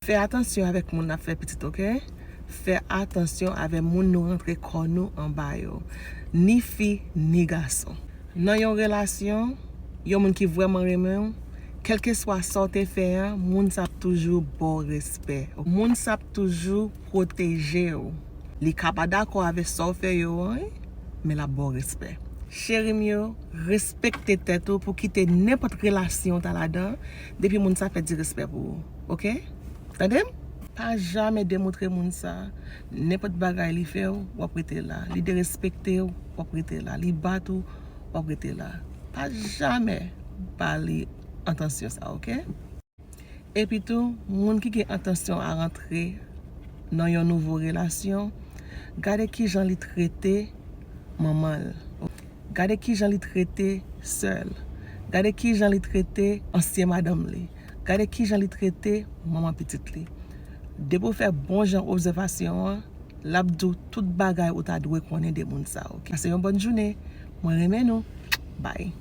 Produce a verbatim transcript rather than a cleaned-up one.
Fè atansyon avèk moun n ap fè pitit, oke? Fè atansyon avèk moun nou rantre kò nou anba yo. Ni fi, ni gason. Nan yon relasyon, yon moun ki vrèman renmen w, kèlkeswa sa w te fè a, moun sa ap toujou ba w respè. Moun sa ap toujou pwoteje w. Li ka pa dakò avèk sa w fè yo an, men l ap ba w respè. Cheri m yo, respekte tèt ou pou kite nenpòt relasyon w ta ladan, depi moun sa fè disrespè pou ou, oke? Tande m? Pa jamè demontre moun sa, nenpòt bagay li fè w, w ap rete la. Li derespekte w, w ap rete la. Li bat ou, w ap rete la. Pa jamè ba li entansyon sa, oke? Epi tou, moun ki gen entansyon a rantre nan yon nouvo relasyon, gade kijan li trete manman l. Gade kijan li trete sè l. Gade kijan li trete ansyen madanm li. Gade kijan li trete manman pitit li. Depi w fè bon jan obsèvasyon an, l ap di w tout bagay ou ta dwe konnen de moun sa, oke? Pase yon bòn jounen. Mwen renmen nou. Bye.